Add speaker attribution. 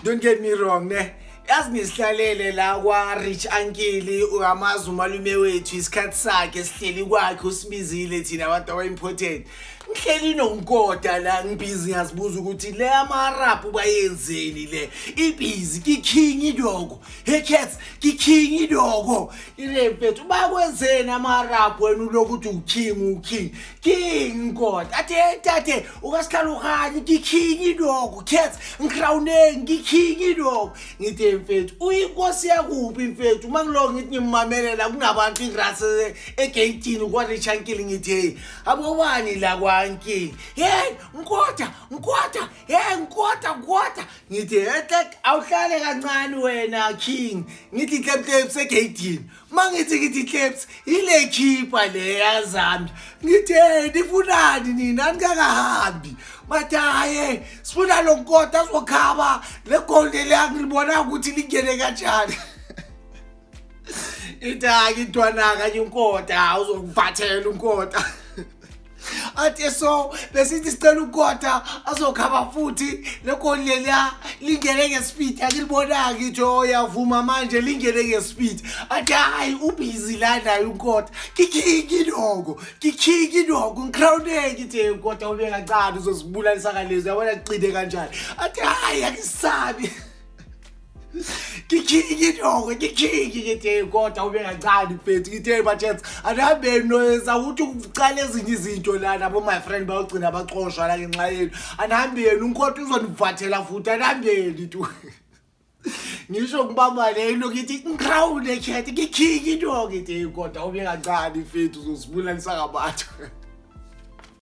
Speaker 1: Don't get me wrong ne. Yazi nisihlalele la kwa Rich Uncle, uyamazi umalume wethu, isikhathi sakhe sihleli kwakhe, usibizile thina abantu aba-important. Ngihleli noNkota la, ngibhizi ngiyazibuza ukuthi le ama-Arab bayenzeni le ibhizi ki-king idoko. Hey cats, ki-king idoko ile mfethu, bakwenzeni ama-Arab? Wena ulokhu uthi u-king, u-king, king Nkota. Athi, "Hey tate, ukasihlala uhanye ki-king idoko cats ngicrowneng ki-king idoko." Ngithi, "Mfethu, uyinkosi yakuphi mfethu?" Uma ngiloko ngithi ngimmamelela, kunabantu igrasi egeyitini kwa-Rich Uncle. Ngithi, "Hey, abobani la kwa-uncle?" "Hey Nkota, Nkota, hey Nkota, Nkota." Ngithi, "Etek, awuhlale kancane wena king." Ngithi clap claps egeyitini, mangithi ngithi claps ile khipha le yaZambia. Ngithi, "Hey, nifunani nina? Anikakahambi." Bathi, "Haye, sifuna lo Nkota azokhaba le gold le, ngilibona ukuthi lingene kanjani." Ithi, "Hayi intwana kanye uNkota uzokuvathela uNkota." Athi, "So besithi sicela uNkota azokhaba futhi le goli leliya lingene nge-speed, akilibonanga." Ngithi, "Oh, yavuma manje, lingene nge-speed." Athi, "Hayi, ubhizi la naye uNkota, kikhiki idoko, kikhiki idoko ngicrowneke." Ngithi, "Nkota, ube kancane, uzosibulalisa ngalezi, yabona kucine kanjani." Athi, "Hayi, akisabi, kikhiki idoko, kikhiki." Ngithi, "Kodwa ube kancane mfethu." Ngithi, "Hey bachets, anihambeni noyenza ukuthi ucala ezinye izinto la nabo my friend, bayogcina baxoshwa la ngenxa yenu. Anihambeni, uNkota uzonivathela futhi, anihambeni tu." Ngisho ngibamba lelo ngithi ngicrown ekhethe kikhiki idoko. Ngithi, "Kodwa ube kancane mfethu, uzosibulalisa ngabantu."